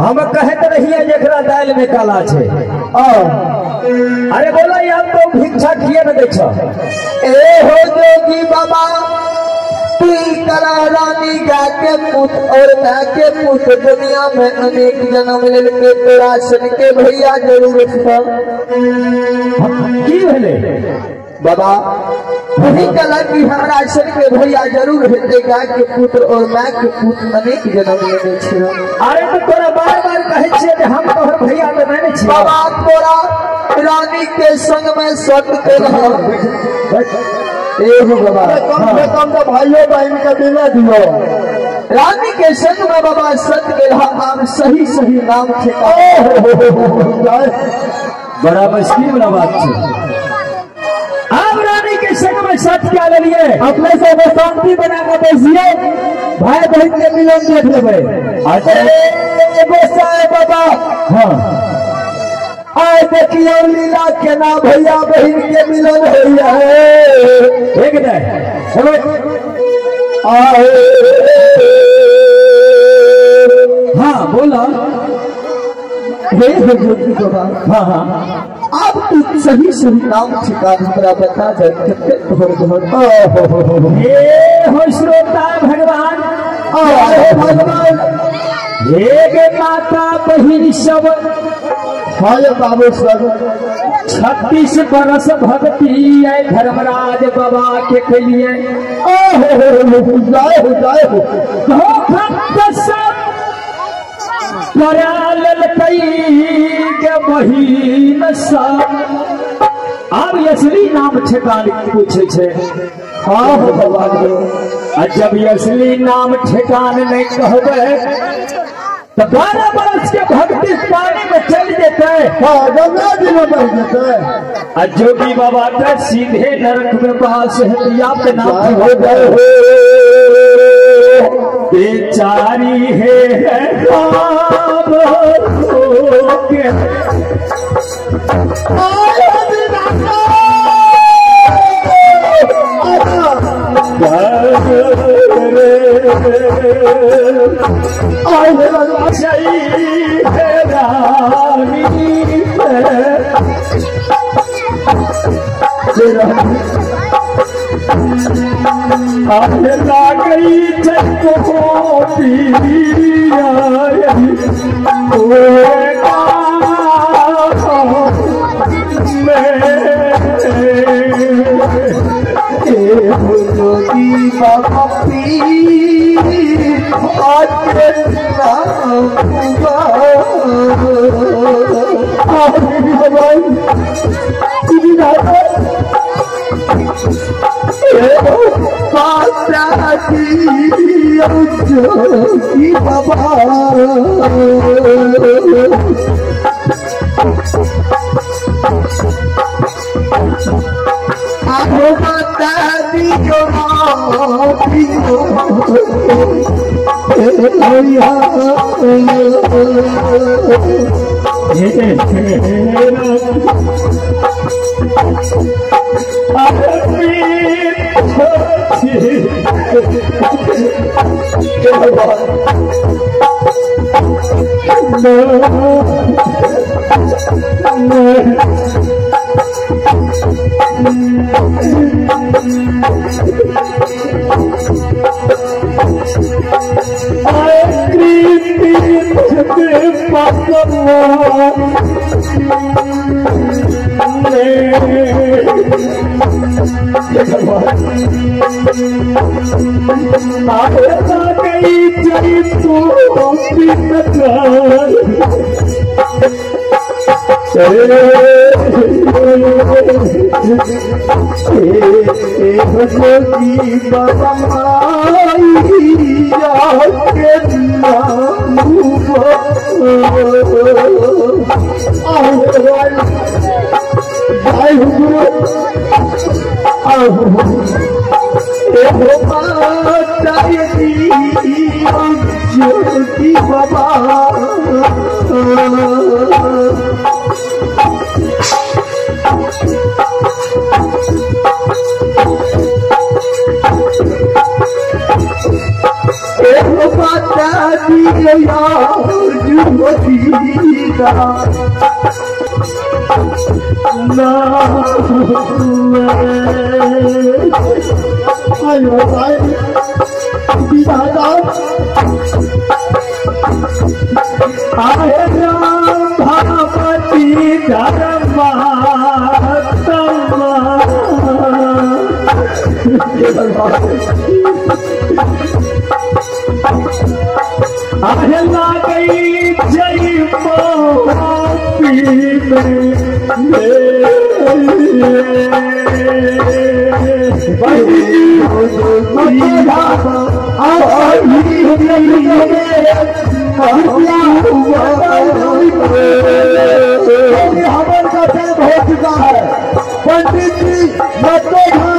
हम कहते रहिए जेकरा दाल में काला छे। अरे बोला यार तो भिक्षा किए न दै छ। ए हो जोगी बाबा तू कला रानी गा के पुत और मा के पुत दुनिया में अनेक जन्म लेके तोरा सन के भैया जरूर छ। की भेले बाबा वही कला की हमरा सन के भैया जरूर हेतै गाय के पुत्र और माय के पुत्र अनेक जन्म लेने छे। अरे तो तोरा बार बार कहै छियै जे हम तोहर भैया त नहि छियै। बाबा तोरा रानी के संग में सट के रह। ए हो बाबा कम से कम तो भाइयों बहन के मिला दियो। रानी के संग में बाबा सट के रह। हम सही सही नाम ठिकाना। बड़ा मुश्किल वाला बात छै। अब रानी के संग में सट क्या ले लिए अपने से शांति बना के बैसिए भाई बहन के मिलन देख लेबै। अरे गोसाई बाबा हाँ आए देखियो लीला के ना भैया बहन के मिलन होइया है। एक नहीं आए हाँ बोला हे जोगी बाबा हाँ हाँ अब तू सही सही नाम ठिकाना हमरा बता दे कते तोहर घर। हे हो श्रोता भगवान आए भगवान हे गे माता बहिन सब हाय बाबू सब 36 बरस भक्ति आए धर्मराज बाबा के लिए। जय हो जय हो के बहिन सब। अब असली नाम ठेकान पूछे छे। हाँ हो भगवान आ जब असली नाम ठेकान नहीं कहबे तो 12 बरस के भक्ति पानी में चल जेते। हाँ गंगा जी में बह जेते। आ जोगी बाबा के सीधे नरक में बास है। आपके नाम हो जय हो बेचारी है के बाबा हवन का टाइम हो चुका है। पंडित जी मतो झा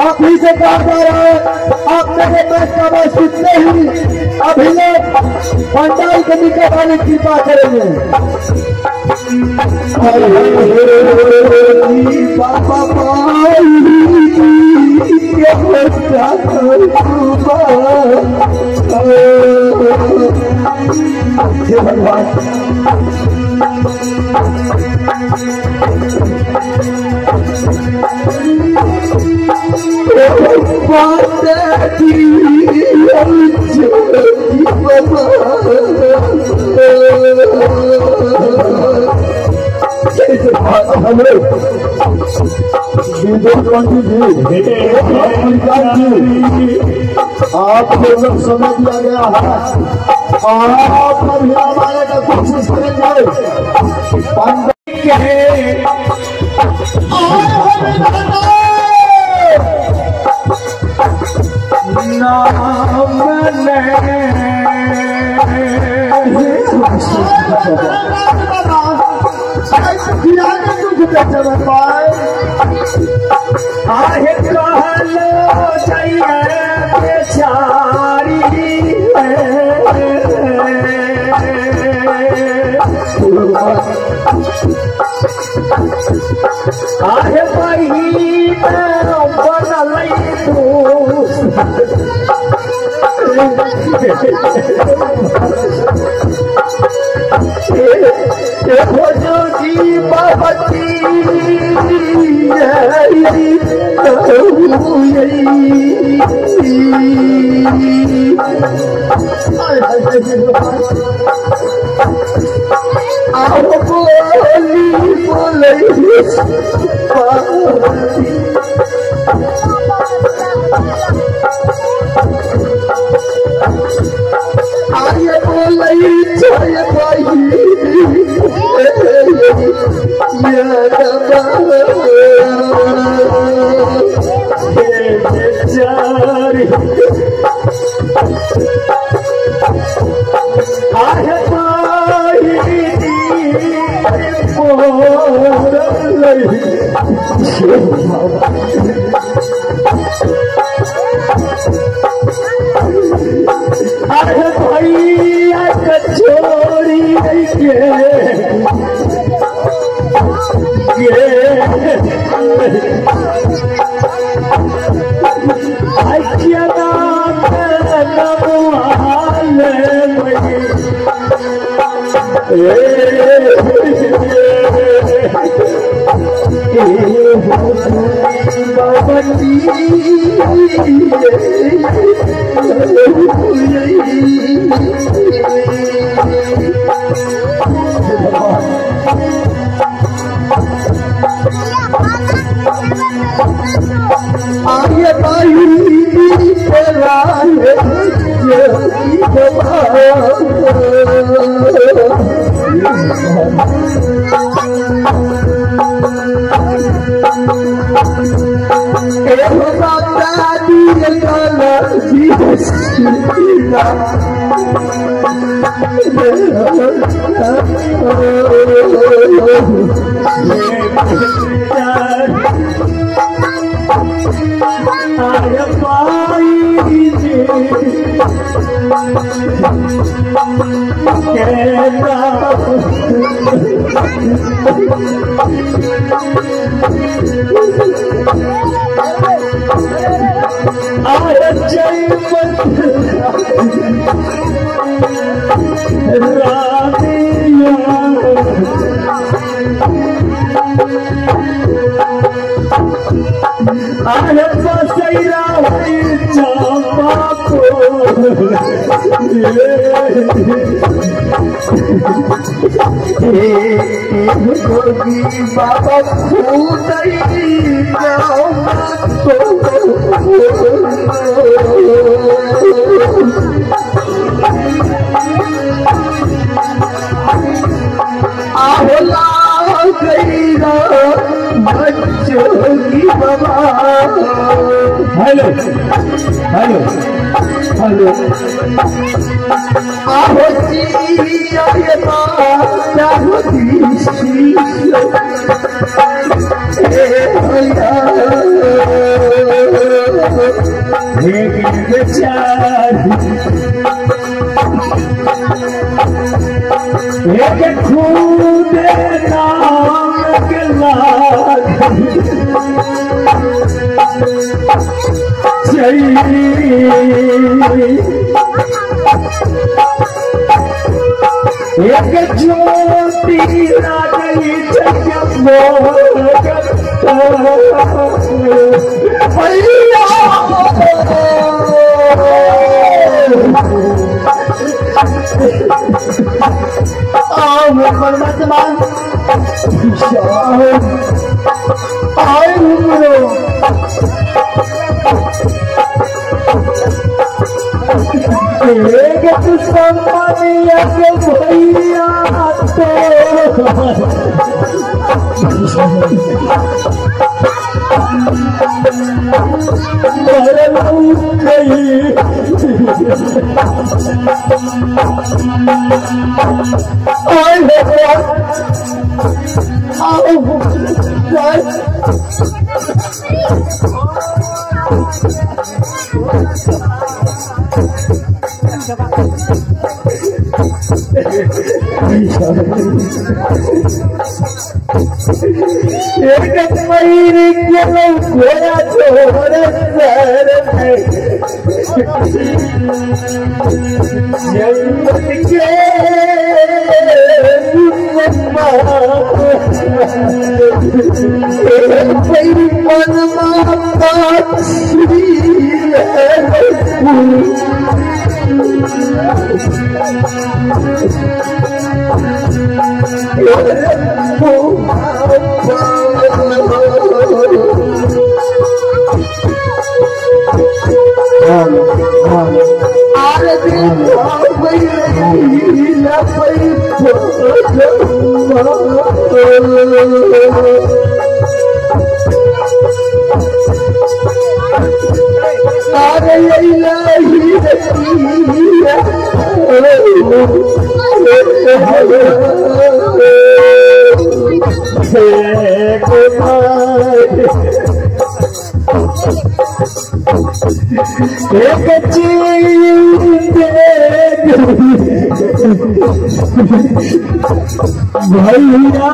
आप ही से कहा जा रहा है, आप मेरे मैच का बस कितने ही अभिनव पंडाल के निकट आने की कृपा करेंगे। भगवान जी आपको सब समय दिया गया है, आप अभी आने का कोशिश करेंगे। बाबा जी। आये भाई बाबा हेलो हेलो हेलो एक खूद नाम के लाल एक ज्योति राजई परमात्मा आए एक भैया एक मयूर के खोया छोड़ सर में जन्मत के मन माता श्री एक चीज भैया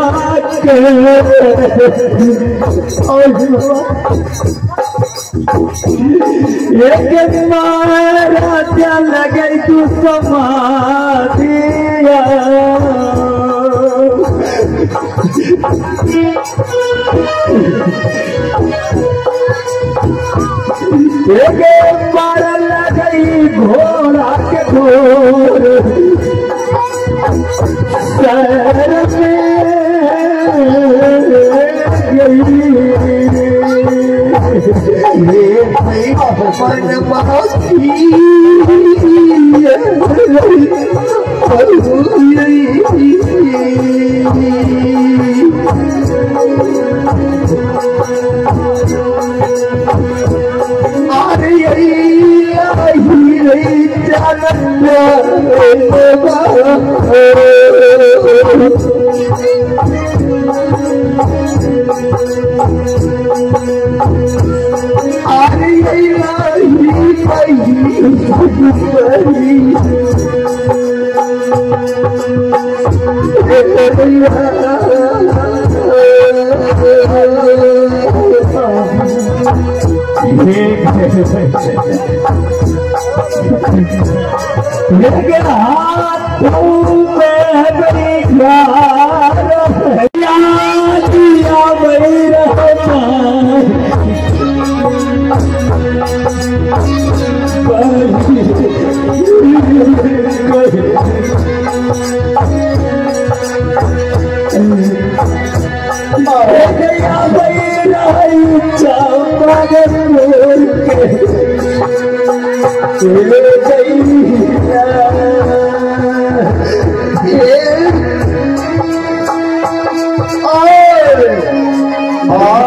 के एक मारा लगे तू समाधिया एक मार लगई घोड़ा के घोर सर में लेकिन हाथों में बड़ी दिया बड़ी रहमान और